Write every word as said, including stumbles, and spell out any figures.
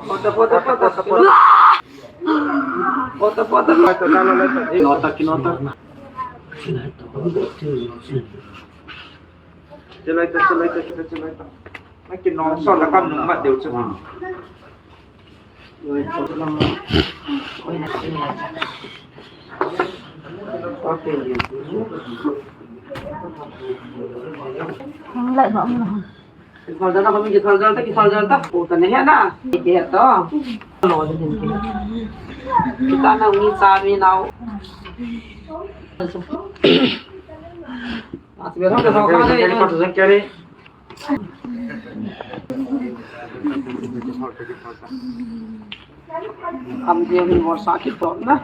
ꯄꯣꯠꯇ, ꯄꯣꯠꯇ, ꯄꯣꯠꯇ, ꯄꯣꯠꯇ꯫ ꯄꯣꯠꯇ, ꯄꯣꯠꯇ꯫ ꯂꯥꯏꯇ, ꯂꯥꯏꯇ, ꯂꯥꯏꯇ꯫ ꯀꯤꯅꯣꯇ, ꯀꯤꯅꯣꯇ꯫ ꯆꯦ ꯂꯥꯏꯇ, ꯆꯦ ꯂꯥꯏꯇ, ꯆꯦ ꯂꯥꯏꯇ, ꯆꯦ ꯂꯥꯏꯇ꯫ ꯅꯪ ꯀꯤꯅꯣ ꯁꯣꯝꯗ ꯀꯝ ꯅꯨꯡ ꯃꯠ ꯗꯦꯎ ꯆꯨ꯫ ꯂꯥꯏꯠ ꯃꯝ꯫ ꯀꯤꯊꯣꯜꯖꯜꯂꯣ, ꯃꯃꯤꯡ ꯀꯤꯊꯣꯜꯖꯜꯂꯣ, ꯀꯤꯊꯣꯜꯖꯜꯂꯣ꯫ ꯎꯗꯅ ꯍꯦꯟꯅ꯫ ꯀꯦꯠꯇꯣ꯫ ꯈꯤꯇꯪ ꯅꯪ ꯃꯤ ꯆꯥꯃꯤ ꯅꯥꯎ꯫ ꯑꯁ, ꯕꯦꯁꯣꯟ ꯀꯤꯊꯣꯜ ꯈꯔ ꯂꯩ꯫ ꯈꯝꯗꯦ ꯃꯤ ꯃꯣꯔꯁꯥ ꯀꯤꯊꯣꯜꯅ꯫